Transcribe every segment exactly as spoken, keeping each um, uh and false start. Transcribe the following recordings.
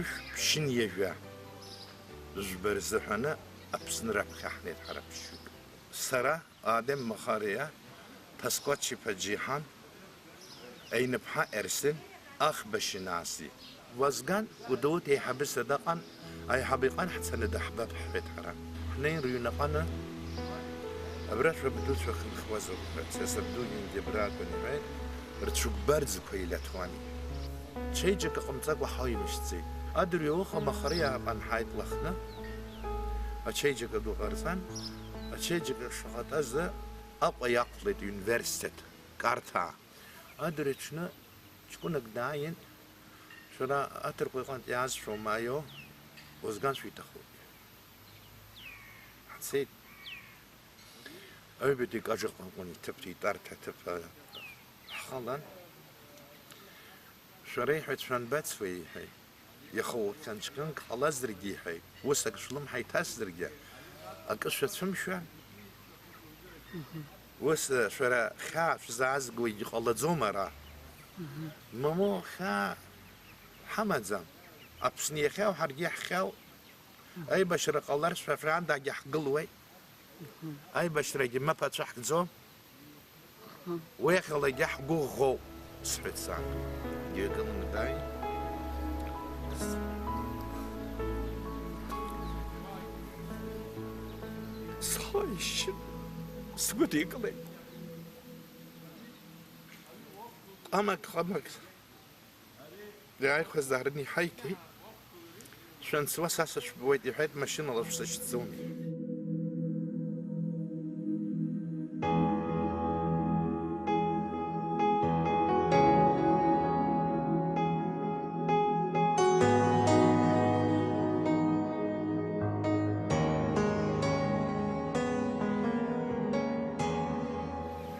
Ԥшьынҩажәа жәба рзыҳәаны Аԥсны раԥхьа ҳнеит ҳара ԥшьҩык. Сара, Адем Махариа, Ҭаскәач-иԥа Џьиҳан, Аиныԥҳа Ерсен, Ахба Шьынааси. Уазган Гәдоуҭа еиҳабы Садаҟан, аиҳабы иҟны ҳцаны даҳбап ҳҳәеит ҳара. Ҳнеин рыҩнаҟны, абра шәабдуцәа хынхуазар ҳәа, са сабдугьы абра акәын иҳәеит, рцәыкәбарӡқәа илаҭәуан. Чеиџьыка ҟамҵакәа ҳаимшьцеит. Адырҩауха Махариа ааҟанҳаит Лыхны, ачеиџьыка ду ҟарҵан, ачеиџьыка шаҟатазы Аҟәа иақәлеит университет, Қарҭаа. Адырҩаҽны ҷкәынак дааин, шәара аҭырқәа иҟынтә иаазшәоу маио, Уазган шәиҭахуп. Ҳцеит. Аҩбатәи Кажаҟа акәын иҭыԥ, итәарҭа аҭыԥ ҳхалан. Шәара иҳәеит, шәанбацои, иҳәеит. Иаха уаханчкынк ҟалазаргьы, иҳәеит, ус ак шәлымҳа иҭасзаргьы, акы шәацәымшәан. Ус, шәара хьаа шәзаазгогьы ҟалаӡом ара. Мамоу, хьаа ҳамаӡам. Аԥсны иахьау ҳаргьы иаҳхьау. Аибашьра ҟалар, шәа-, шәаандагьы ҳгылуеит. Аибашьрагьы мап ацәаҳкӡом. Уи ахьалагьы ҳгәыӷәӷәоуп, сҳәеит сан. Дҩагыланы дааин, схы ишьшьын, сгәыдикылеит. Ҟамак, ҟамак. Иааихәаз даарын иҳаиҭеит. Шәанцуа са сышәбуеит, иҳәеит, машьынала шәсышьҭӡом.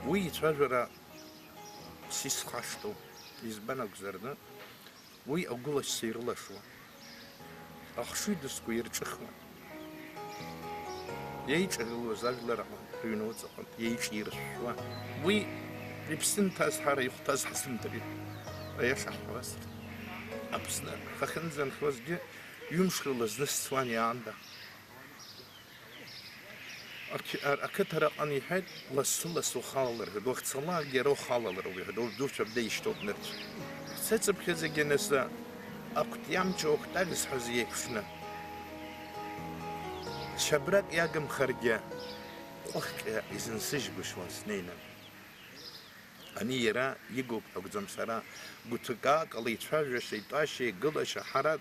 Уи ицәажәара сисхашҭуп, избан акәзарны, уи агәылашьца ирылашуан. Ахшыҩ дысқәа ирҿыхуан. Иеиҿагылоз ажәлар аҟынтә, рыҩнуҵаҟынтә, иеиҿиршәшәуан. Уи иԥсы нҭаз ҳара ихәҭаз ҳзымдырит. Аиаша ҳҳәозар, Аԥсны ҳахьынӡанхозгьы ҩымш рыла зны сцуан иаанда. Ақь-, а-, ақыҭараҟны иҳәеит, лассы-лассы ухалалар ҳәа, уахьцалакгьы иара ухалалароуп иҳәеит, уабдуцәа абда ишьҭоуп нырцә. Ҳцыцыԥхьаӡагьы нас акәтиамч уахәҭак зҳәаз иеиԥшны. Шьабрак иагымхаргьы, ҟәыхҟьа изынсыжьгәышьуан снеины. Ани иара игоуп ҳәа акәӡам, сара гәыҭкаак ала ицәажәаша, итәашьа, игылашьа ҳара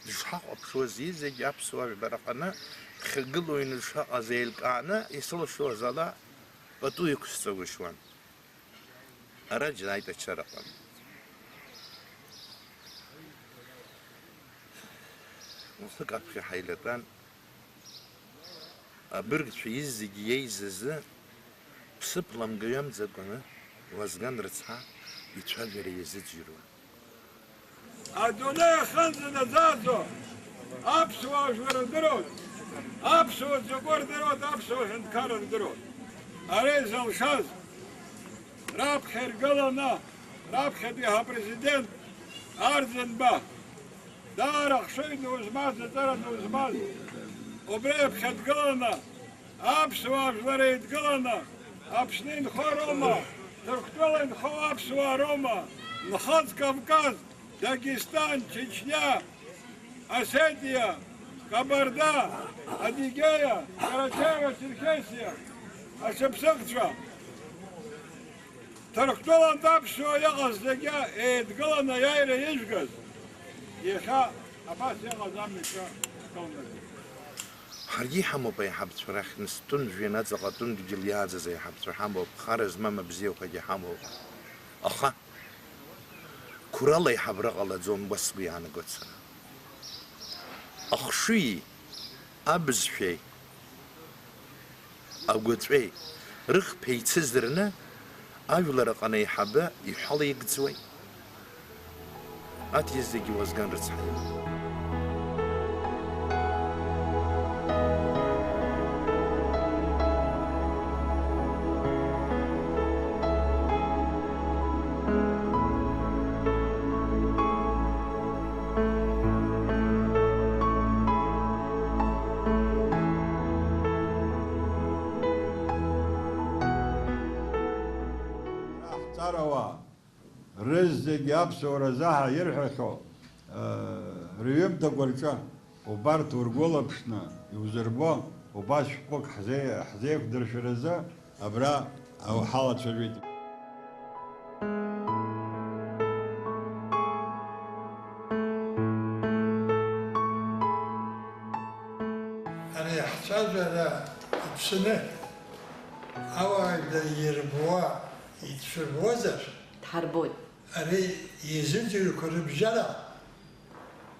дышҳахәаԥшуаз, зегь аԥсуа жәбараҟны хьагылоу ины дшаҟаз еилкааны исылшоз ала пату иқәсҵагәышьуан. Ара џьнааит ачараҟны. Уахык аԥхьа ҳаилатәан. Абыргцәа изегьы иеизазы, ԥсыԥ ламгаҩамӡакәаны, Уазган рыцҳа, ицәажәара иазыӡырҩуан. Адунеи аҟынӡа наӡаӡо аԥсуаа жәлар рдыруан, аԥсуа закәу рдыруан, аԥсуа ҳәынҭқарра рдыруан. Ара изылшаз, раԥхьа иргыланы, раԥхьатәи ҳапрезидент Арӡынба, даара ахшыҩ ду змаз, аҵара ду змаз, убри аԥхьа дгыланы, аԥсуаа жәлар еидгыланы, Аԥсны инхо роума, Ҭырқәтәыла инхо аԥсуаа роума, Нхыҵ Кавказ, Дагестан, Чечниа, Осетиа, Кабарда, Адыгеиа, Карачаево-Черкесиа, ашьапсыхцәа. Ҭырқәтәылантә аԥсуаа иҟаз зегьы еидгыланы аиааира ижәгаз, иахьа абас иҟаз амҩа шәа шәҭоумыргьы. Ҳаргьы иҳамоуп аиҳабацәа рахь, нас тәым жәҩан аҵаҟа тәым дгьыл иааӡаз аиҳабацәа ҳамоуп, хара змам абзиақәагьы ҳамоуп. Аха қәрала аиҳабра ҟалаӡом, уа сгәы иаанагоит сара. Ахшыҩи абызшәеи агәаҵәеи рыхԥа еицызырны, ажәлар аҟны аиҳабы иҳәала игӡуеит. Аҭ зегьы Уазган рыцҳаҩын. Ауаа рызегьы аԥсуара азы ҳәа ирҳәахьоу, э, рҩымҭақәа рҿы убарҭ ургәылаԥшны иузырбо, убас шәҟәык ҳзеи-, ҳзеиқәдыршәаразы абра ауҳалацәажәеит. Ари ҳцәажәара иԥсны ауаажәлар ирбуа, идшәырбозар, дҳарбоит. Ари иазыӡырҩқәа рыбжьара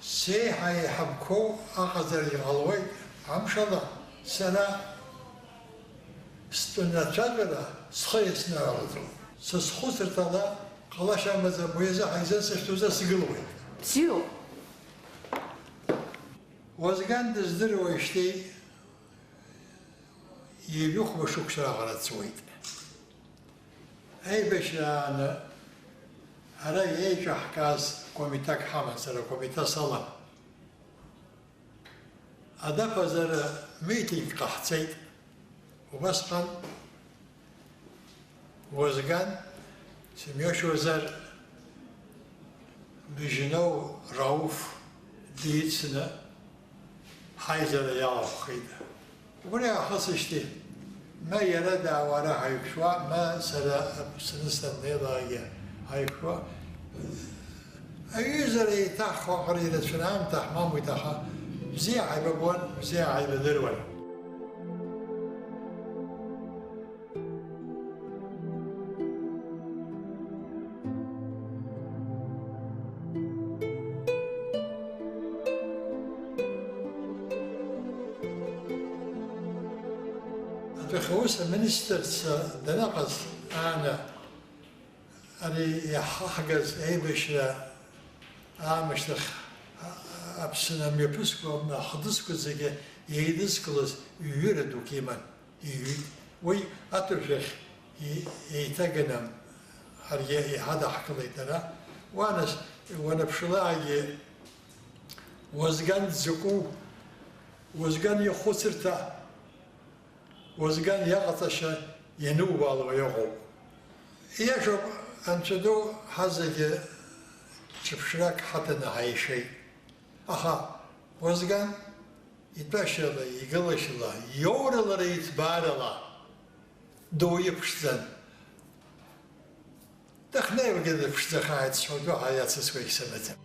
сеиҳа еиҳабқәоу аҟазарагьы ҟалоит, амшала сара стәаны ацәажәара схы иаснарылҵоит. Са схәыцырҭала ҟалашьа амаӡам, уи азы ҳаизан сахьтәоуз сгылоит. Бзиоуп. Уазган дыздыруеижьҭеи ҩажәихәба шықәса раҟара ҵуеит. Аибашьрааны ара еиҿаҳкааз комитак ҳаман, сара акомита салан. Адаԥазара митинг ҟаҳҵеит. Убасҟан Уазган, сымҩашьозар, Быжьноу Рауф дицны ҳаизара иалахәхеит. Убри аахысижьҭеи, ма иара даауа ара ҳаиқәшәуа, ма сара Аԥсны саннеилакгьы ҳаиқәшәуа. Аҩызара еиҭаҳхуа аҟара ирацәаны аамҭа ҳмамуит, аха бзиа ҳаибабон, бзиа ҳаибадыруан. Адәахьы аус аминистрцәа даныҟаз ааны, ари иаҳхаҳгаз аибашьра аамышьҭахь, а-, Аԥсны амҩаԥысқәа, ахҭысқәа зегьы еидызкылаз ҩыра дук иман. Иҩит. Уи аҭыршәахь и-, еиҭаганы ҳаргьы иҳадаҳкылеит ара. Уа нас, уаныԥшылаагьы, Уазган дзакәу, Уазган ихәыцырҭа, Уазган иаҟаҵашьа ианубаало иҟоуп. Ииашоуп, Анцәа ду ҳазегьы ҿырԥшрак ҳаҭаны ҳаишеит. Аха Уазган итәашьала, игылашьала, иоуралара, иҭбаарала дыуаҩы ԥшӡан. Дахьнеиуагьы дыԥшӡахааит сҳәоит, уаҳа иацысуа егьсымаӡам.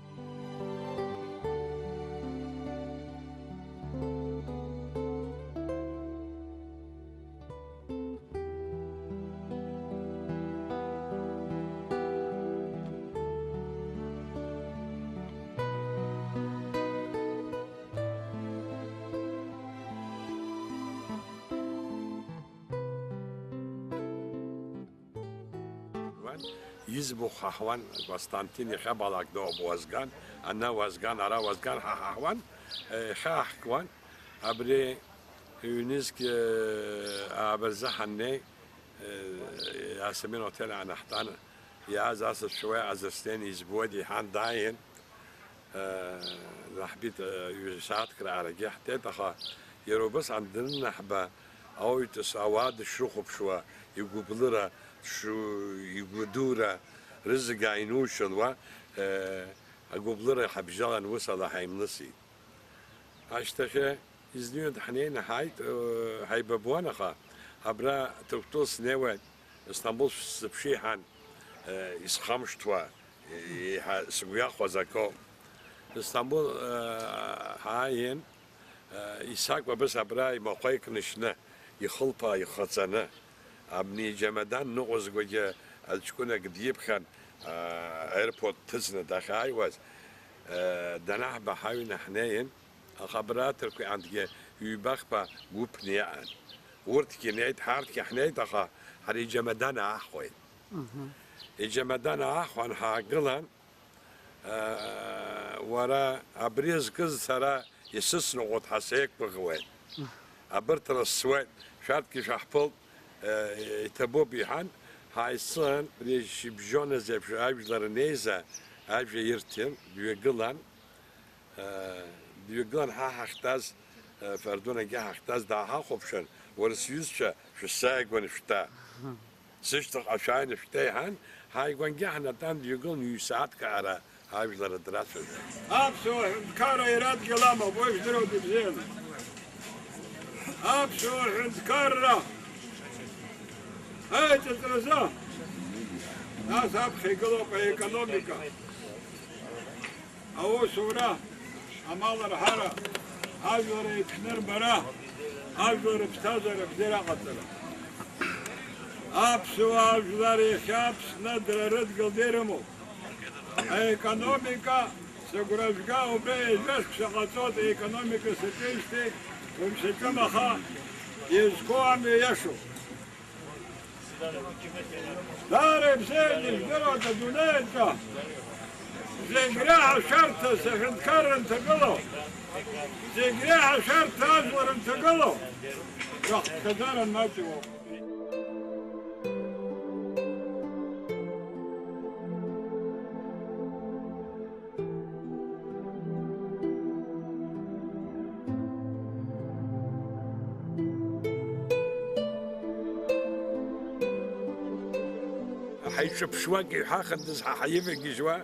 Избахә ҳаҳуан, Константин иахьабалак доуп Уазган, ана Уазган, ара Уазган ҳәа ҳаҳуан, иахьааҳкуан, абри ҩнызқь, э, ааба рзы ҳаннеи, э, Иасамин отел аанаҳтәан, иааз асасцәа уа иҟазар снеины избоит, иҳәан дааин, Э, наҳбит, э, ҩажәа сааҭк раарагьы ҳҭеит, аха иара убасҟан данынаҳба, ауаҩытәыҩса ауаа дышрыхәаԥшуа, игәыблыра, дшу-, игәадура, рызегь ааинушьалуа, э, агәыблыра иҳабжьалан усала ҳаимлысит. Ашьҭахьы Изнеиуеит, ҳнеины ҳааит, э, ҳаибабуан, аха абра Ҭырқәтәыла снеиуеит, Сҭамбул сзыԥши ҳәан, э, исхамышҭуа, еиҳа сгәы иахәаз акоуп. Сҭамбул, э, ҳааин, э, исакәабаз абра имахәа икнышьны, ихылԥа ихаҵаны, абни иџьамадан ныҟәызгогьы аҷкәынак диԥхьан, аа, аирпорт дҭыҵны дахьааиуаз, аа, данаҳба ҳаҩны ҳнеин, аха абра аҭырқәа антгьы ҩба-хԥа гәыԥны иаан. Урҭгьы неит, ҳарҭгьы ҳнеит, аха ҳара иџьамадан ааҳхәеит. Мгм. Иџьамадан ааҳхәан ҳаагылан, Уара абри зкыз сара исыцныҟәоит ҳәа сеиқәгәыӷуеит. Абырҭ рысуеит, шәарҭгьы шәаҳԥылт, иҭабуп, иҳәан, ҳааицын, абри шьыбжьоназ еиԥш ажәлар неиза, ажәа ирҭеит, дҩагылан, дҩагылан, ҳа ҳахьтәаз, Фардунагьы ҳахьтәаз дааҳахәаԥшын, уара сҩызцәа, шәысзааигәаны шәтәа. Сышьҭахьҟа шәааины шәҭеиҳан, ҳааигәангьы ҳнатәан, дҩагылан ҩ-сааҭк ара ажәлар драцәажәон. Аԥсуа ҳәынҭқарра иара дгьыл амоуп, уи жәдыруеит ибзианы. Аԥсуа ҳәынҭқарра аиҿыҵразы нас аԥхьа игылоуп аекономика, аусура, амал арҳара, ажәлар еицнырбара, ажәлар рыԥсҭазаара бзиара аҟаҵара. Аԥсуаа жәлар иахьа Аԥсны дара рыдгьыл ирымоуп. Аекономика, сыгәра жәга, убри ҩажәа шықәса ҟаҵоит аекономика саҿижьҭеи, умшаҿым, аха изқәоу амҩа иашоуп. Даара ибзианы ижәдыруеит адунеи аҿы зегь реиҳа шәарҭас аҳәынҭқарра анҭагылоу, зегь реиҳа шәарҭа ажәлар анҭагылоу, рыхԥхьаӡара маҷ иоуп. Ҳаиҿаԥшуагь иҳәахындаз ҳа ҳаивагьежьуа,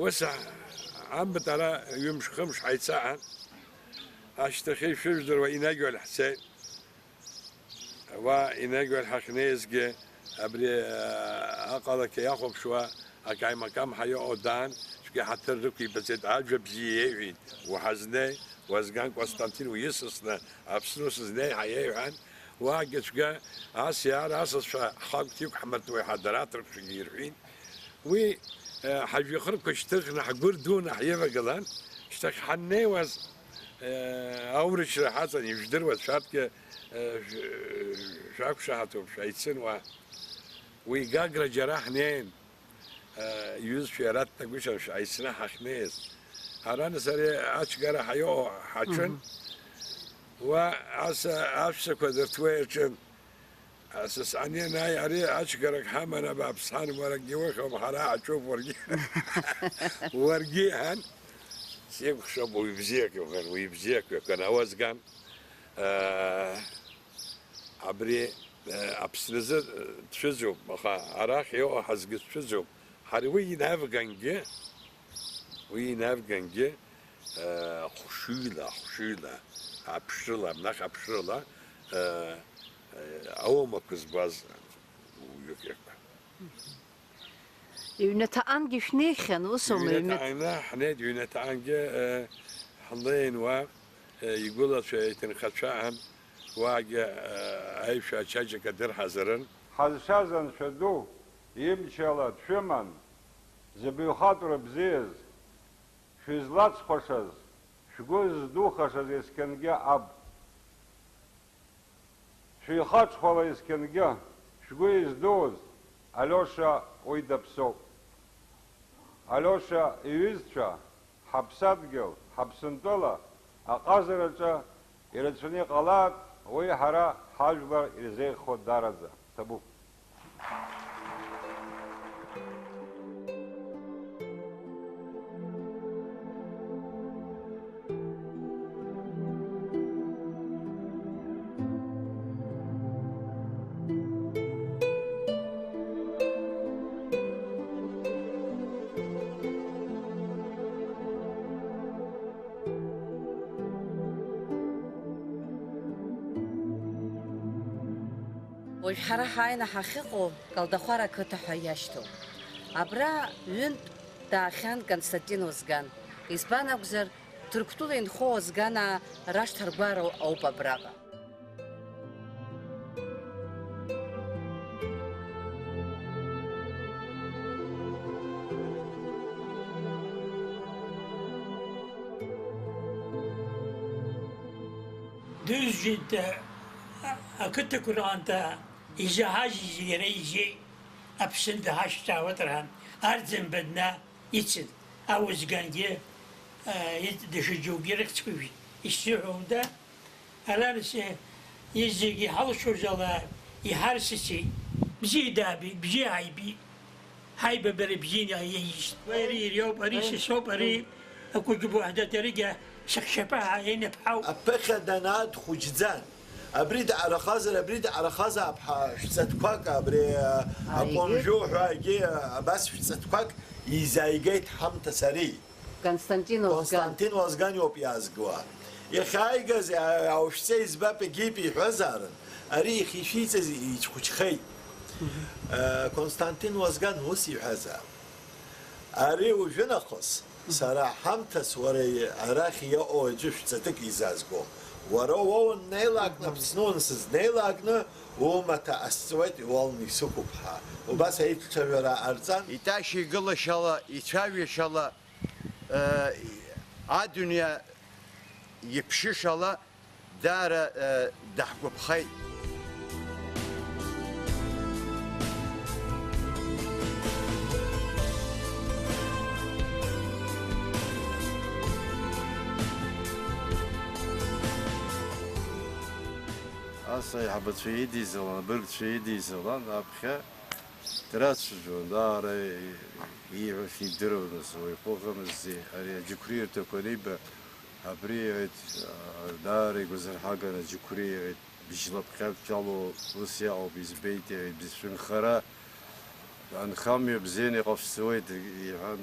ус амбатә ара ҩымш-хымш ҳаицаан, ашьҭахьы ишәыжәдыруа Инагьуаль ҳцеит. Уа Инагьуаль ҳахьнеизгьы, абри, а, аҟалақьа иахәаԥшуа, акаимакамҳа иҟоу даан, цәгьа ҳаҭыр рықәибаҵеит, ажәа бзиа иеиҳәеит, уҳазнеи, уазган Константин уисасны Аԥсны усызнеи ҳәа иеиҳәан, уаагьы цәгьа ас иаара асасцәа ҳхагәҭа иқәҳмыртуеи ҳәа дара аҭырқәцәагьы ирҳәеит. Уи, э, ҳажәҩахырқәа шьҭыхны ҳгәы рдуны ҳивагылан, шьҭахь ҳаннеиуаз, э, аурычра ҳаҵан, ижәдыруаз шәарҭгьы, э, шә-, шәақәшаҳаҭуп, шәаицын уа. Уи Гагра џьара ҳнеин, э, иҩызцәа иара дҭагәышьан шәаицны ҳахьнеиз. Ара нас ари ачгара ҳаиоу ҳаҿын. Мгм. Уа аса аҳәсақәа дырҭуа иаҿын. Асасҟан ианааи, ари ачгарак ҳаман, абааԥс, ҳан, уаргьы иухьом, ҳара ҳаҿуп, уаргьы. Уаргьы, ҳан, сикәхшоуп, уи бзиак иҳәан, уи бзиак иҳәан, ауазган, аа, абри, аа, Аԥсназы, дцәыӡуп, аха арахь иҟоу ҳазгьы дцәыӡуп. Ҳара уи инавгангьы, уи инавгангьы, э, хәшыҩла, хәшыҩла, аԥшрыла, абнахь аԥшрыла, э, э, ауамақәа збаз уаҩык иакәын. Ҩнаҭаҟангьы шәнеихьан, ус аума, ҩнаҭа-, ҩнаҭаҟны ҳнеит, ҩнаҭаҟангьы, э, ҳнеин уа, э, игәылацәа, иҭынхацәа аан, уаагьы, э, аишәа ачаџьак адырҳазарын. Ҳазшаз Анцәа ду, имчала дшәыман, зыбаҩхатәра бзиаз, шәызлацхәашаз, шәгәы здухашаз есқьынгьы аб. Шәихаҽхәала есқьынгьы, шәгәы издууз, Алиоша уи даԥсоуп. Алиоша иҩызцәа, ҳаԥсадгьыл, ҳаԥсынтәыла аҟазараҿы ирацәаны иҟалааит, уи ҳара ҳажәлар ирзеиӷьхо даараӡа ҭабуп. Уажә ҳара ҳааины ҳахьыҟоу Калдахәара ақыҭа ҳәа иашьҭоуп. Абра ҩынтә даахьан Константин Озган. Избан акәзар, Ҭырқәтәыла инхо Озганаа рашҭаргәара ауп абраҟа. Дызжит, ақыҭақәа рҟынтә изаҳаз иара изы Аԥсны даҳашьҭаауеит рҳәан, Арӡынба дна ицын, аузгангьы, э, ит-, даҽа џьоукгьы рыхьӡқәа ишәит, исзыҳәом да, ара нас, э, зегьы иҳалшоз ала иҳарсысит, бзиа даабеит, бзиа ҳаибеит, ҳаибабара бзианы иаист. Уи ари ириоуп, ари сасоуп, ари акәыџьба уаҳдат, аригьы сыхшьапаҳа инаԥҳауп. Аԥыхьа данаад хәыҷӡан, Абри даҟарахазар, абри даҟарахазаап ҳәа шәҵатәқәак, абри, а, Ааигеит. Акомжәу ҳәагьы, а, абас шәҵатәқәак изааигеит Ҳамҭас ари. Константин Уазган. Константин Уазган иоуп иаазгауа. Иахьааигаз, а, аушәҵа избап, егьип иҳәазаарын, ари иахьишәиҵаз иҽхәыҷхеит. Мгм. А, Константин Уазган ус иҳәазаап. Ари уажәы нахыс, сара Ҳамҭас уара арахь иҟоу аӡәы шәҵатәык изаазго. Уара уоуан неилакны, Аԥсны уансыз неилакны, умаҭа ҟасҵоит, иуалны исықәуп ҳәа. Убас аицәажәара ҟарҵан. Иҭашьа игылашьала, ицәажәашьала, э, адунеи иԥшьышала, даара, э, даҳгәаԥхеит. Ас аиҳабацәа идизалан, абыргцәа идизалан, аԥхьа драцәажәон, даара ииҳәаша идыруан, нас уаҩ ҟәыӷамызт, ари аџьықәреирҭақәа аниба, абри, иҳәеит, даара игәазырҳаган аџьықәреи, иҳәеит, бжьлаԥҟьак ҿало ус иаҟоуп, избеит, иҳәеит, бызшәынхара анхамҩа бзианы иҟашәҵауеит, иҳәан,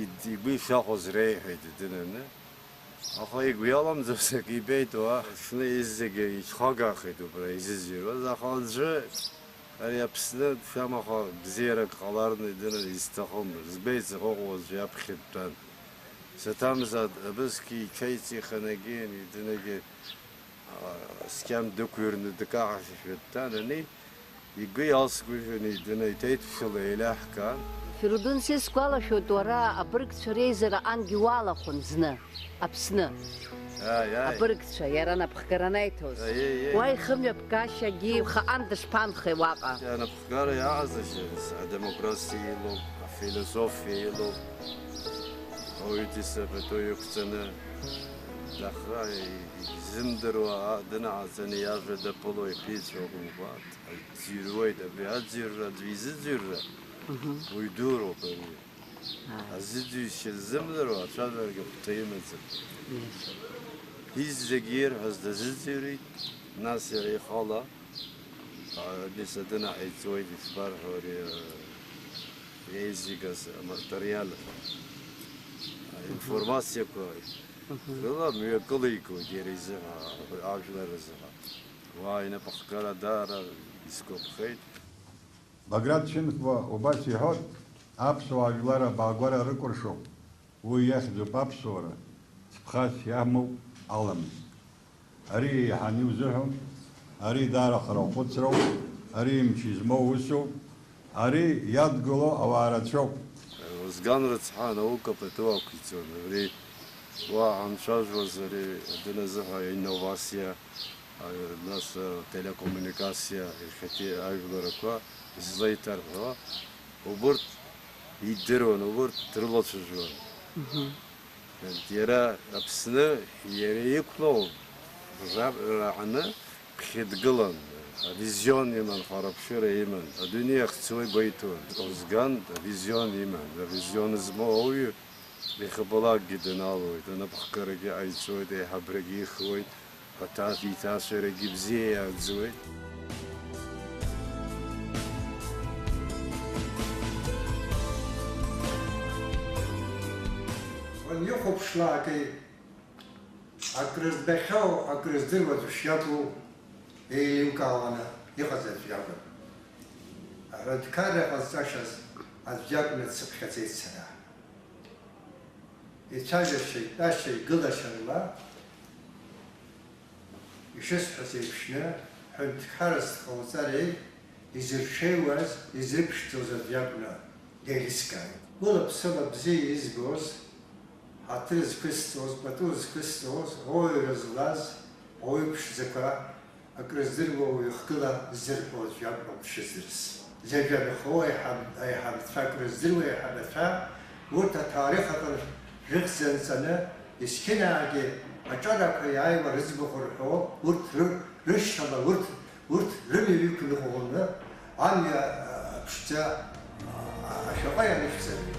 ид-, игәы ишахәоз реиҳәеит идырны. Аха игәы иаламӡоз акы ибеит уа, Аԥсны изегьы иҽхагахеит убра изызҩыруаз, аха аӡәы ари Аԥсны дшамаха бзиарак ҟаларны идырны изҭахымызт. Збеит, сыҟоҟо аӡәы иаԥхьа дтәан. Саҭамза абысгьы иҽеиҵихын, егьи, идырнагьы, а, сқьан дықәыҩрны дкаҳашьашәа дтәан, ани, игәы иалсгәышьаны идырны иҭеиҭԥшьала еилаҳкаан. Фирудун, сисгәалашәоит, уара абыргцәа реизара ангьы уалахәын зны, Аԥсны. Ааи, ааи. Абыргцәа, иара напхгара анаиҭоз. Аиеи, аиеи. Уа ихымҩаԥгашьагьы ухаан дышԥанхеи уаҟа? Анапхгара иаҟазашьа, адемократиа илоуп, афилософиа илоуп. Ауаҩы дисабатәу иқәҵаны, дахра изымдыруа, а, дынаҟаҵаны иажәа даԥыло иԥеицәоу акәымкәа, аӡәӡәируеит, абри аӡәӡәирра аӡәы изыӡырҩра, мгм, уаҩ дуроуп ари. Ааи. Азыӡырҩшьа ззымдыруа ацәажәарагьы ахәҭа имаӡам. Меи. Изегьы ирҳәаз дазыӡырҩит, нас иара ихала. Абни садына ҟаиҵоит, ишбарҳәо ари, э, еизигаз аматериал, аинформациақәа, мгм, рыла мҩакылигоит иара изыҳәа, ажәлар рзыҳәа. Уа инапахгара даара исгәаԥхеит. Баграт Шьынқәба убас иҳәоит, аԥсуаа жәлар абаагәара рыкәыршоуп, уи иахьӡуп аԥсуара, цыԥхас иамоуп аламыс. Ари еиҳаны иузыҳәом, ари даара хара хәыцроуп, ари имч измоу усуп, ари иадгыло ауаа рацәоуп. Уазган рыцҳа анаукатә пату ақәиҵон, абри уа ҳанцәажәоз ари адын азыҳәа инновациа, а, нас, а, телекоммуникациа, иахьатәи ажәларақәа излеиҭарҳәо, убырҭ идыруан, убырҭ дрылацәажәон. Мгм. Иара Аԥсны, иара иқәлоу раҟны ԥхьа дгылан, авизион иман, хәарапшыра иман, адунеи ахьцо игәеиҭон. Озган авизион иман, авизион змоу ауаҩы иахьабалакгьы дналоит, анапхгарагьы ҟаиҵоит, аиҳабрагьы ихуеит, аҭаацәа иҭаацәарагьы бзиа иааӡоит. Уанихәаԥшлакгьы, акрыздбахьоу, акрыздыруа аӡә шиакәу еиликаауаны иҟаз аӡә иакәын. Аҳәынҭқарра ҟазҵашаз аӡә иакәны дсыԥхьаӡеит сара. Ицәажәашьа, итәашьа, игылашьа рыла, ишысҳәаз еиԥшны, ҳәынҭқарас дҟауҵареи, изырҽеиуаз, изырԥшӡоз аӡә иакәны деилыскааит. Гәыла-ԥсыла бзиа избоз, ҳаҭыр зқәысҵоз, пату зқәысҵоз, ауаҩра злаз, ауаҩы ԥшӡақәа, акрыздыруа уаҩы хкыла ззырҳәо аӡә иакәын дшыӡырц. Зегьы анхо аиҳаб-, аиҳабацәа, акрыздыруа аиҳабацәа, урҭ аҭоурых аҟны жәыхьӡа нҵаны, есқьынаагьы аҿарақәа иааиуа рыӡбахә рҳәо, урҭ ры-, рышьҭала, урҭ, урҭ рымҩа иқәныҟәоны, амҩа, а, ԥшӡа, а, ашәаҟәа ианышәҵаны.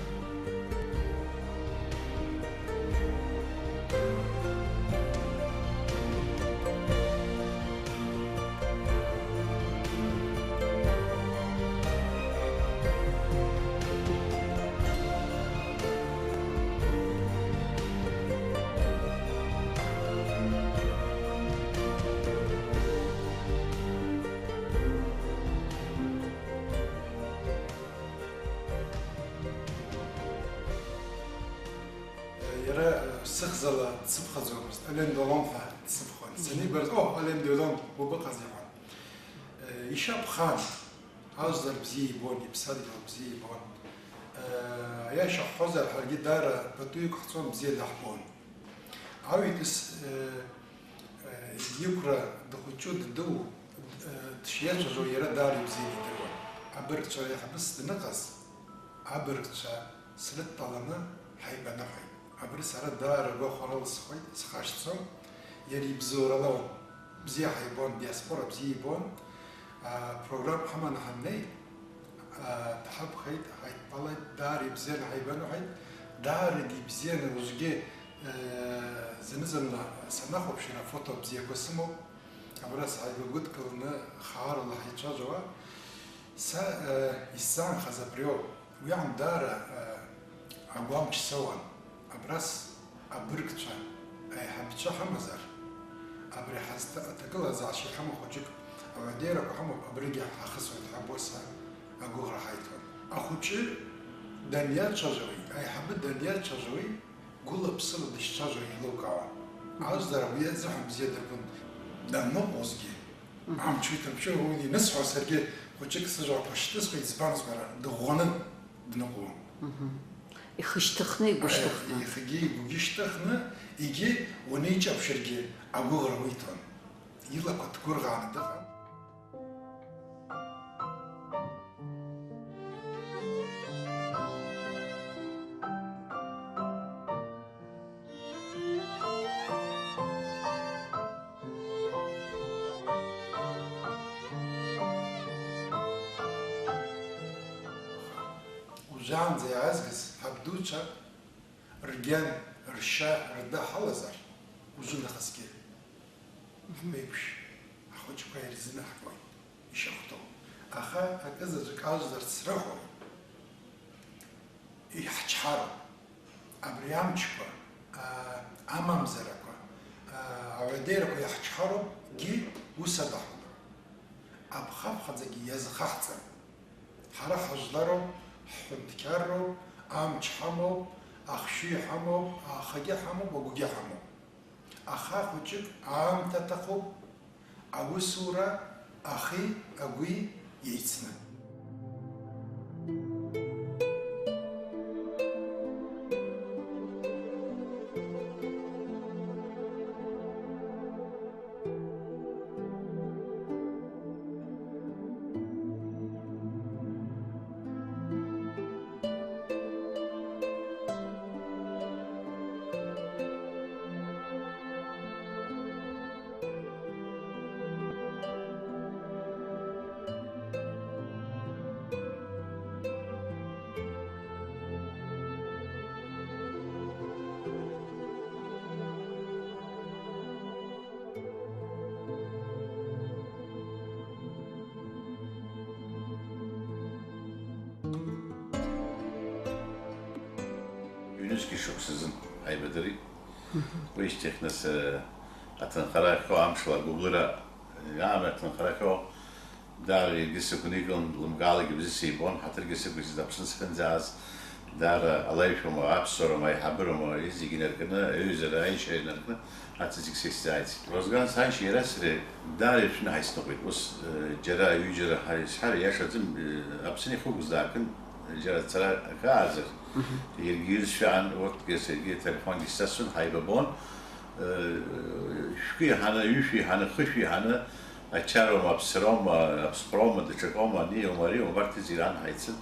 Сыхьӡала дсыԥхьаӡомызт, Ален Делон ҳәа дсыԥхьон. Санибарҵ, о, Ален Делон, убыҟаз иҳәон. Э, ишьа ԥхан, ажәлар бзиа ибон, иԥсадгьыл бзиа ибон. Э, аиаша ҳҳәозар, ҳаргьы даара патуҩык ҳҵон, бзиа даҳбон. Аҩитәыс, э, э, иқәра дыхәыҷу, ддуу, э, дшиацәажәо иара даара ибзианы идыруан. Абыргцәа реиҳабыс даныҟаз, абыргцәа срыдтәаланы ҳаибаныҳәеит. Абри сара даара гәахәарыла схәит, схашҭӡом. Иара ибзоурала ауп. Бзиа ҳаибон, диаспора бзиа ибон. Аа, программа ҳаманы ҳаннеи, аа, дҳақәхеит, ҳаидтәалеит, даара ибзианы ҳаибаныҳәеит. Даарагьы ибзианы уажәгьы, э, зны-зынла санахәаԥш, иара афото бзиақәа сымоуп. Абра сааигәа гәыдкыланы, хаарала ҳаицәажәауа. Са, э, исзаанхаз абриоуп. Уи аамҭа даара, э, агәамч соуан. Абрас абыргцәа, аиҳабцәа ҳамазар, абри ҳазҭа-, аҭагылазаашьа иҳамоу хәыҷык, ауадаҩрақәа ҳамоуп, абригьы ҳахысуеит ҳәа абоса агәыӷра ҳаиҭон. Ахәыҷы даниацәажәауеи, аиҳабы даниацәажәауеи, гәыла-ԥсыла дышцәажәо еилукаауан. Мгм. Ажәлар уи азыҳәан бзиа дырбон. Данныҟәозгьы, мгм, амч уи ҭамшәыр уи инысҳәо, саргьы хәыҷык сыжәлақәа шьҭысхуеит, избанзар, дыӷәӷәаны дныҟәон. Мгм. Ихы шьҭыхны, игәы шьҭыхны. Ихгьы игәгьы шьҭыхны, егьи уаниҿаԥшыргьы агәыӷра уиҭон. Илақәа ҭгәырӷааны дыҟан. Уажәаанӡа иаазгаз ҳабдуцәа ргьан, ршьа, рда ҳалазар, уажәы нахысгьы ҳԥеиԥш, ҳхәыҷқәа ирзынаҳгоит, ишахәҭоу. Аха акызаҵәык ажәлар срыҳәоит, иаҳчҳароуп. Абри амчқәа, аа, амамзарақәа, аа, ауадаҩрақәа иаҳчҳароуп, гьы ус адаҳуп. Аԥхаԥхаӡагьы иазхаҳҵап. Ҳара ҳажәлароуп, ҳҳәынҭқарроуп, амч ҳамоуп, ахшыҩ ҳамоуп, ахагьы ҳамоуп, агәгьы ҳамоуп. Аха хәыҷык аамҭа аҭахуп, аусура ахи агәи еицны. Ҩнызқьи шықәсазын ҳаибадырит. Уи шьҭахь нас, э, аҭынхара ахьхьоу амшала агәыблыра, э, аамҭа аҭынхара ахьхьоу, даара иаргьы сыгәникылан, лымкаалакгьы бзиа сибон, ҳаҭыргьы сықәиҵеит Аԥсны сахьынӡааз, даара алаишәоума, аԥсуароума, аиҳабыроума, зегьы инаркны, аҩызара, аишьара инаркны, аццик сеицзааит. Розган саншьа иара сареи даара иршәны ҳаицныҟәеит. Ус, э, џьара, ҩыџьара ҳаи-, сҳәар иашаӡам, э, Аԥсны ихықәкыз даакын, џьара ацара ахьаазар, мгм, иаргьы иршәан, урҭгьы саргьы ателефонгьы сасун, ҳаибабон. Э, шәкы иҳаны, ҩышә иҳаны, хышә иҳаны, ачароума, аԥсроума, аԥсхәроума, даҽакоума, аниоума, ариоума, абарҭ зегьы раан ҳаицын.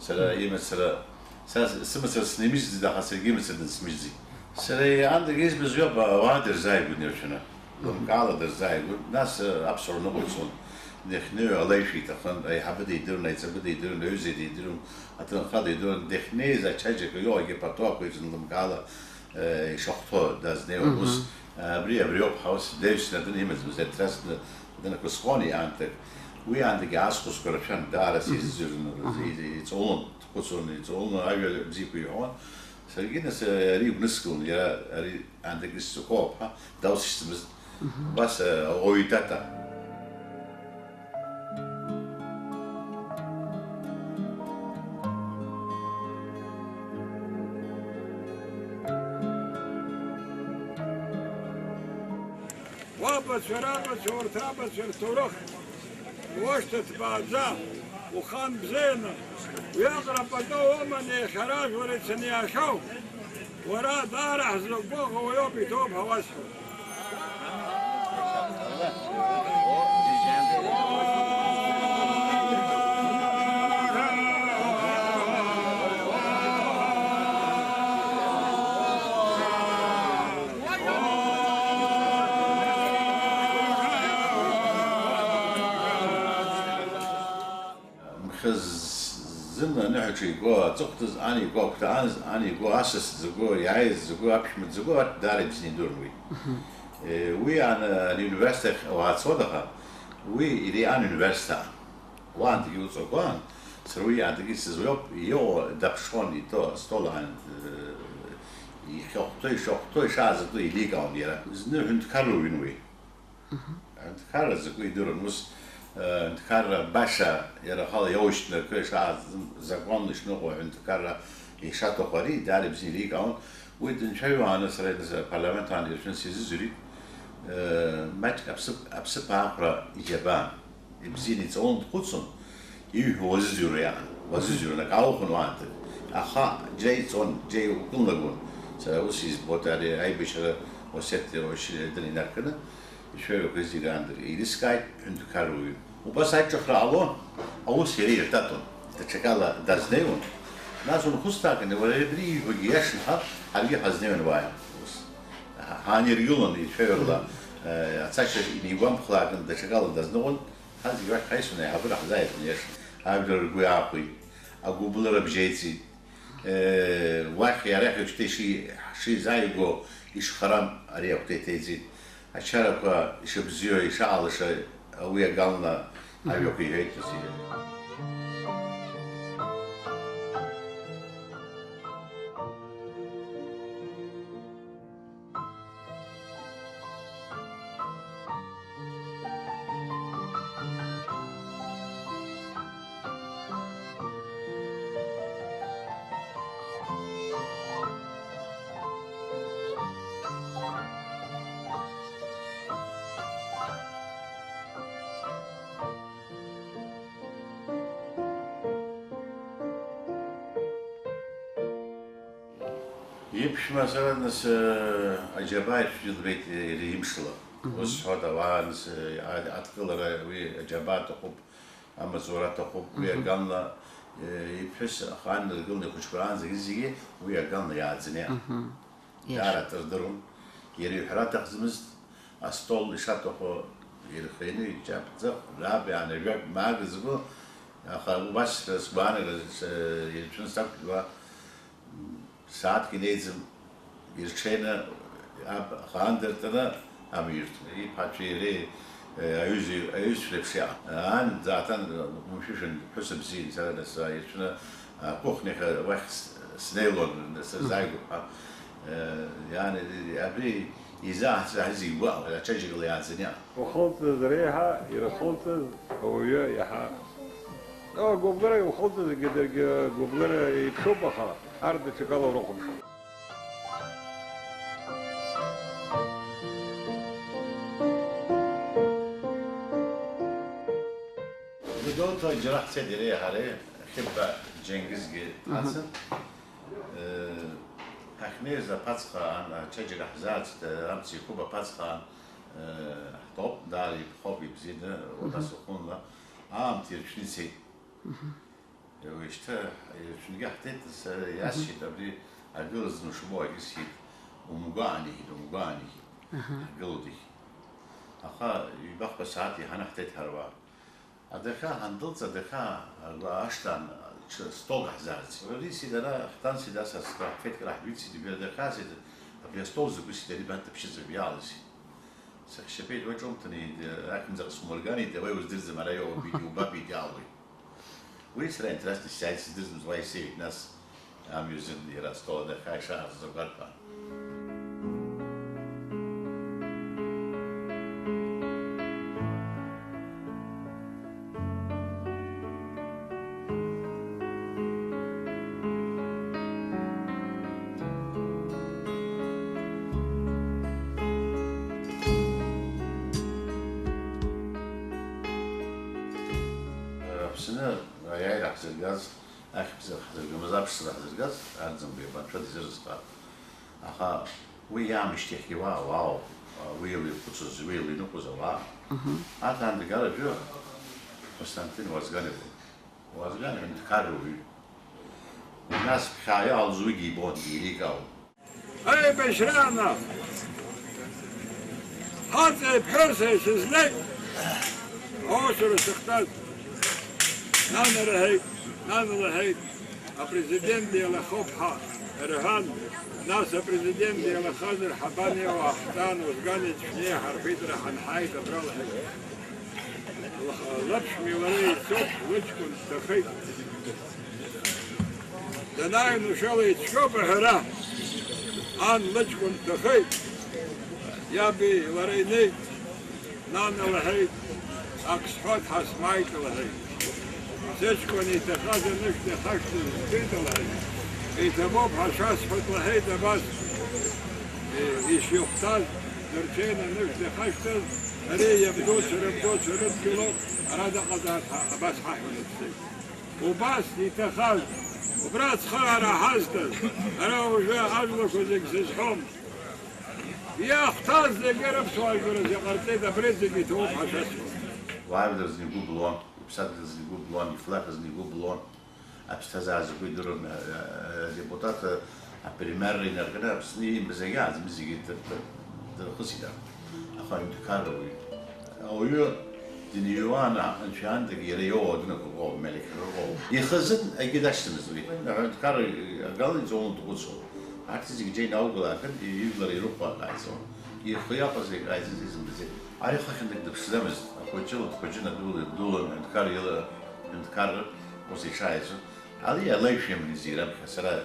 Сара, мгм, имацара Са с-, сымацара снимыжьӡеит, аха саргьы имацара дысмыжьӡеит. Сара иаандагьы избаз уи ауаа дырзааигәан иршәаны. Лымкаала дырзааигәан, нас, э, аԥсуара ныҟәицон. Дахьнеиуа алаишәа иҭахын, аиҳабы дидыруан, аиҵбы дидыруан, аҩыза дидыруан, аҭынха дидыруан, дахьнеиз ачаџьак иоуагьы апатуқәа иҵон лымкаала, э, ишахәҭоу дазнеиуан ус. Мгм. Абри, абриоуп ҳаус, деҩсны дын имаӡамыз, етрасны дынақәысхуан иаанҭак. Уи аандагьы аасхәыцқәа рацәан, даара, мгм, сизыӡырҩуан, мгм, и-, и-, иҵаулон. Дхәыцуан, иҵауланы ажәа бзиақәа иҳәон. Саргьы нас ари игәныскылон, иара ари аандагьы сҵәахоуп ҳәа даусшьцымызт. Мгм. Убас, ауаҩ итата. Уабацәа, рабацәа, урҭ рабацәа рҭоурых уашьҭа ҭбааӡа, ухан бзианы, уиаҟара пату уманы иахьа ражәлар ицаны иаахьоу, уара даара ҳзықәгәыӷуа уаҩуп, иҭоуп ҳәа уасҳәоит. Мхы ззын аныҳәаҿа игәы аҵыхәтәыз, ан игәы агәҭааныз, ан игәы асас дзыгәу, иааиз дзыгәу, аԥшәма дзыгәу, арҭ даара ибзианы идыруан уи. Мгм. Е, уи ан, ани университет ахь уаацоит, аха уи иара ан университет. Уаантәгьы уҵагәан, сара уи аантәгьы сызҩоуп, иоуа даԥшуан, иҭо астол аан, э, ихьахәҭоу, ишахәҭоу, ишаазатәу еиликаауан иара. Зны ҳәынҭқарра уҩын уи. Мгм. Аҳәынҭқарра закәу идыруан, ус, э, аҳәынҭқарра баша иара ахала иоушьҭны акы ишааз-, закәанла ишныҟәо аҳәынҭқарра ишаҭаху ари даара ибзианы еиликаауан. Уи дынцәаҩуааны сара апарламент аан иршәны сизыӡырҩит, э, маҷк аԥсыԥ-, аԥсыԥ аахәра иџьабаан. Ибзианы иҵалон, дхәыцуан, иҩҳәо уазыӡырҩуа иаан, уазыӡырҩуан, акы аухәон уаанӡагь. Аха џьа иҵон, џьа икылнагон. Сара ус избоит, ари аибашьра Осетиа уашьыри дын инаркны, ишәаҩақәа зегьы аандыр еилыскааит, ҳәынҭқарра уаҩын. Убас аиҿыхра ҟалон, аус иара иртатон, даҽакала дазнеиуан. Нас унхәыцтәаакәны, уара абри ииҳәогьы иашан ҳәа, ҳаргьы ҳазнеиуан уааи. Ус. Ҳа-, ҳааниргылон ишәаҩарла, э, ацашьа инигәамԥхлаакын, даҽакала дазныҟәон, ҳа зегьы уахь ҳаисуан, аиҳабыра ҳзааиртын иашан. Ажәлар ргәы иаахәеит, агәыблыра бжьеиҵеит. Э, уахь иара иахьа шьҭа иши-, ҳшизааиго ишхарам ари ахәҭа иҭеиҵеит. Ачарақәа ишыбзиоу, ишаалыша, уи аганла ажәақәа иҳәеит Василий. Иԥшәма сара нас, э, аџьабаа ишәыдылбеит, э, иара имшала. Мгм. Ус сҳәоит, ауаа нас, э, а-, адкылара уи аџьабаа аҭахуп, амаҵура аҭахуп, уи Мгм. аганла, э, иԥҳәыс ахаан дыргыланы ихәыҷқәа раан зегьы-зегьы уи аганла иааӡаны иаан. Мгм. Даара Иашан. Акыр дыруан. Иара иҳәара аҭахӡамызт, астол ишаҭаху ирхианы, иҷаԥӡа, раԥ иаанажәак маага згәы, аха убас сгәаанагаз, с-, ирцәын сақәшәуа, сааҭк инеиӡам, ирҽеины, аб-, ахаан дыртаны амҩа ирҭон. Иԥацәеи иареи, э, аҩызеи-, аҩызцәа реиԥш иаан. Ан даҭан, умшәышәын, ԥҳәыс бзиан, сара нас ирцәны, акухняхь уахь с-, снеилон, сырзааигәоуп ҳәа. Э, иан, абри изаҳ-, заҳ-, зегь гәаҟ-, ачаџьыкла иааӡаны иаан. Ухылҵыз реиҳа ирхылҵыз ауаҩы иаҳа. Агәыблыра иухылҵызгьы даргьы гәыблыра еиԥшуп, аха арҭ даҽакала урыхәаԥш. Гәдоуҭа џьара ҳцеит иареи ҳареи, Хьыбба Џьенгизгьы Мгм. ҳацын. Э, ҳахьнеиз аԥацхаан, ачаџьара ҳзааӡт, амца иқәуп аԥацхаан, э, ҳтәоуп, даара иԥхоуп, ибзианы, уара Мгм. сыхәынла, аамҭа иршәны ицеит. Мгм. Уажәшьҭа иршәынгьы ҳҭеит, сара Мгм. иасҳәеит, абри агыла зны ушмоу агьысҳәеит, умгәаан иҳәеит, умгәаан иҳәеит, Аҳа. Ҳгылоит иахьа. Аха ҩбахԥа сааҭ иҳаны ҳҭеит ҳара уа. Адәахьы ҳандәылҵ, адәахьы ашҭа ан-, ҽа столк ҳзаарц. Уара исит ара, хҭан сит ас ацкра, ҳфеит кра ҳдәылҵит, ибеи адәахьы асит, абри астол закәу сит, ари бан дыԥшьыӡырб иаалысит. Сахьшьапеит уа ҿумҭын, иди-, ахьымӡӷ сумырган, иди-, уа иуздырӡым, ара иоуп, иди-, убап, идиалуеит. Уи сара интересно сааит, сыздырӡом, уа исеиҳәеит, нас амҩа зын иара астол адәахьы ишаҳарҵоз агәарԥ аан. Аиааира ҳзыргаз, ахьӡ ҳзыргамыз, аԥшӡара ҳзыргаз Арӡынба иаб анцәа дизырызхап. Аха уи иаамышьҭахьгьы уа, уаауп, уи илеиқәыцыз, уи илеиныҟәоз ауаа. Мгм. Аҭаандагараҿы Константин Уазган иҟан. Уазган ҳәынҭқарра уаҩын. Нас ԥхьаҟа иҟалоз уигьы ибон, еиликаауан. Аибашьраан ҳаҵеи ԥҳәыси сызнеит аусура сыхтәаз. Нана рҳәеит, нана лҳәеит, апрезидент деилахоуп ҳәа рҳәан, нас апрезидент деилахазар ҳабанеиуа ҳтәан, Уазган иҽнеиҳархеит, ҳанҳаит абра лҳәеит. Лаԥшәмеи лареи еицәоуп, лыҷкәын дҭахеит. Данааи Нушала ицәгьоуп аҳәара. Ан лыҷкәын дҭахеит. Иаби лара инеит. Нана лҳәеит, ак сҳәоит, ҳа смааит лҳәеит. Сыҷкәын иҭахаз анышә дахашҭыз збеит лҳәеит. Иҭабуп ҳәа шәасҳәоит лҳәеит абас. Ишихәҭаз дырҽеины анышә дахашҭыз, ари иабдуцәа рабдуцәа рыдгьылоуп, ара дыҟазаап ҳәа абас ҳаҳәаны дцеит. Убас иҭахаз, убра ацхыраара ҳазҭаз, ара уажәы ажәлақәа зегь сызҳәом. Иахәҭаз зегьы рыԥсуа ажәлар рзы иҟарҵеит, абри зегьы иҭоуп ҳәа шәасҳәоит. Уаажәлар зегьы игәы блуан, иԥсадгьыл зегьы игәы блуан, ифлаг зегьы игәы блуан, аԥсҭазаара зегьы идыруан, а, а, адепутат, а, апремиерра инаркны Аԥсны иимбаз зегьы аӡәы зегьы дыр-, дыр-, дырхысит, аха аҩнқарра уаҩы. Ауаҩы дыниуан, анцәа иаандагь иара иоуа адәныҟа ыҟоуп, Мелеқьра ыҟоуп. Ихазын акгьы дашьҭамызт уи. Аҳәынҭқарра аганла иҵоуны дхәыцуан. Арҭ зегьы џьеи наугла акын, ижәлар ирыхәо ак ааизон. Ихы иаҟаз егь ааизыз изымбаӡеит. Ари хыхьынтәык дыԥшӡамызт. Ахәыҷы лыҭ-, хәыҷы надула, ддулан, аҳәынҭқар ила, аҳәынҭқарра ус иҽааизо. Али илеишәа иман изы раԥхьа сара, э,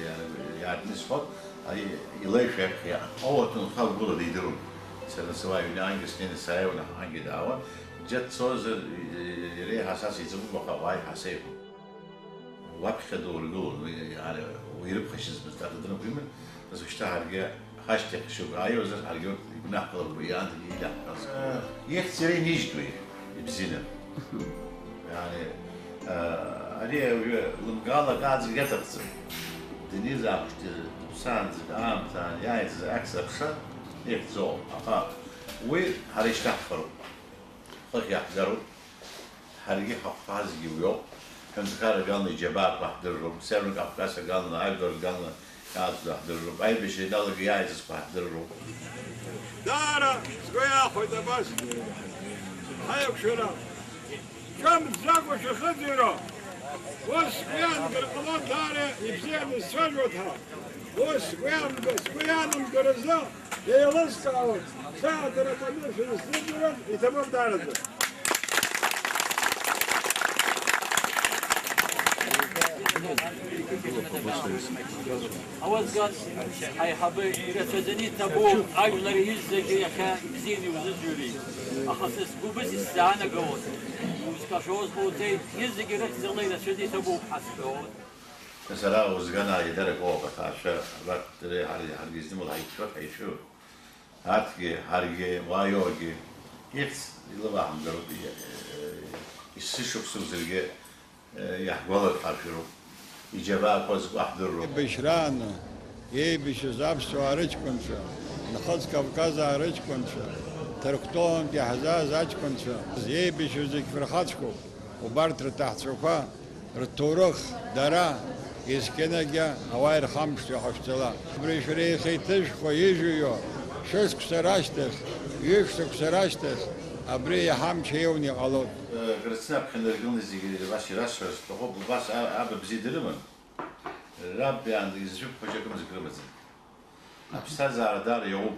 иа-, иаартны исҳәот, али илеишәа аԥхьа иаан. Оу, аҭынха лгәыла дидыруан. Сара сыуаа ҩны ангьы снеины сааиуан, аха ангьы даауан. Џьа дцозар, э, иреиҳа са сиҵабуп, аха уааи ҳәа сеиҳәон. Уаԥхьа доургылон, уи, ара, уи ирыԥхашьаз мызт, ада днықәиман, нас ушьҭа ҳаргьы Ҳашьҭахь шьоук ааиуазар, ҳаргьы урҭ игәнаҳкылап уи иаанӡагьы илаҳҳәаз. Ех, иара инижьит уи, ибзианы. Иани, а, ари ауаҩы лымкаала акы аӡәгьы аҭахӡам. Данизаахәшьҭа дыԥсаанӡагь аамҭа аан иааиз ахьӡ-аԥша ихьӡоуп. Аха уи ҳара ишьҭаҳхароуп. Хыхь иаҳгароуп. Ҳаргьы ҳахәҭазгьы уиоуп. Ҳәынҭқарра аганла иџьабаақәа ҳдырроуп. Северный Кавказ аганла, ажәлар рганла иаазго ҳдырроуп. Аибашьра ианалаго иааизызго ҳдырроуп. Даара сгәы иахәеит абас. Ҳаиқәшәара ҿамӡӡакәа шәахыҵыҩро. Ус сгәы иаанагар ҟалон даара ибзианы сцәажәоит ҳәа. Ус сгәы иаанага-, сгәы иаанамгаразы еилыскаауеит, сааҭ рацәаны шәызсыдыррын, иҭабуп даараӡа. Ауазган аиҳабы ирацәаӡаны иҭабуп, ажәлар иззагьы иахьа ибзианы иузыӡырҩит. Аха са сгәы быззаанагауан, узкашоз ҟауҵеит, иззагьы рыхьӡала ирацәаны иҭабуп ҳәа сҳәон. Сара Озган аидара кәоуп, аҭаацәа абарҭ дара ҳар-, ҳаргьы изнымло ҳаиқәшәоит, ҳаицәоуп. Арҭгьы, ҳаргьы, уа иоугьы, ихьӡ илываҳамгароуп, и-, исышықәсоу зегьы, э, иаҳгәаларшәароуп, иџьабаақәа зкәаҳдыруа. Еибашьрааны еибашьыз аԥсуаа рыҷкәынцәа, Нхыҵ Кавказаа рыҷкәынцәа, Ҭырқәтәылантә иаҳзааз аҷкәынцәа, еибашьыз зегь фырхаҵәқәоуп, убарҭ рҭаацәақәа, рҭоурых, дара, есқьынагьы ауаа ирхамԥшӡо иҟашәҵала. Абри шәара иахьа иҭышәхуа, ижәыҩуа, шәышықәса рашьҭахь, ҩышықәса рашьҭахь, абри иаҳа амч аиуны иҟалоит. Грацны аԥхьа инаргыланы зегьы убас ирасҳәар сҭахуп, убас а-, аба бзиа дрыман. Раб иаанӡагьы зшәыԥхәыҷы акымзарак рымаӡам. Аԥсҭазаара даара иаууп.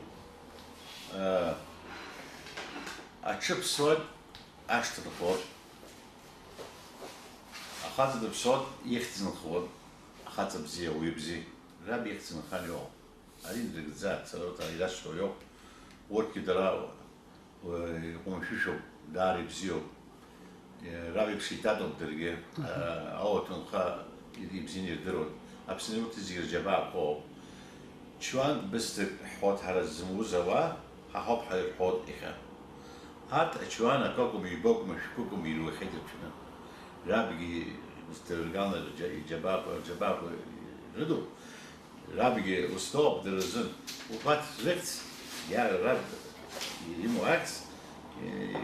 Аҽы ԥсуеит, ашҭа нхоит. Ахаҵа дыԥсуеит, ихьӡ нхоит. Ахаҵа бзиа, уаҩы бзиа. Раб ихьӡ нхан иоуп. Ари нрыгӡа, сара урҭ ирасҳәо иоуп. Урҭгьы дара Уи иҟәымшәышәуп, даара ибзиоуп. Раб иԥшитатоуп даргьы. Мгм. Ауаҭәанха ибзианы ирдыруан. Аԥсны урҭ зегьы рџьабаақәоуп. Чуан бысҭак ҳҳәоит ҳара ззымуз ауаа, ҳаҳауп ҳәа ирҳәоит иахьа. Арҭ ачуан акакәым, ҩбакәым, шәкыкәым ируахьеит рацәаны. Рабгьы дырган рџьабаақәа, рџьабаақәа рыдуп. Рабгьы устооуп дара рзын. Убарҭ рыхьӡ иара раб имоу ахьӡ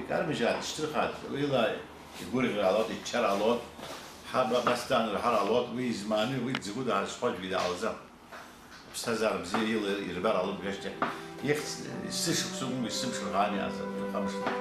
икармыжьааит, ишьҭырхааит, уи ла игәырӷьара ҟалоит, иччара ҟалоит, ҳаб абас даанырҳар ҟалоит, уи измааны, уи дзакәу даазхәаӡәгьы дааҟалаӡам. Аԥсҭазаара бзиа ила ирбар ҟалоит, жәашьҭа ихьӡ, есышықәса акәым, есымш рҳәаан иаазар, ирхамышҭыр.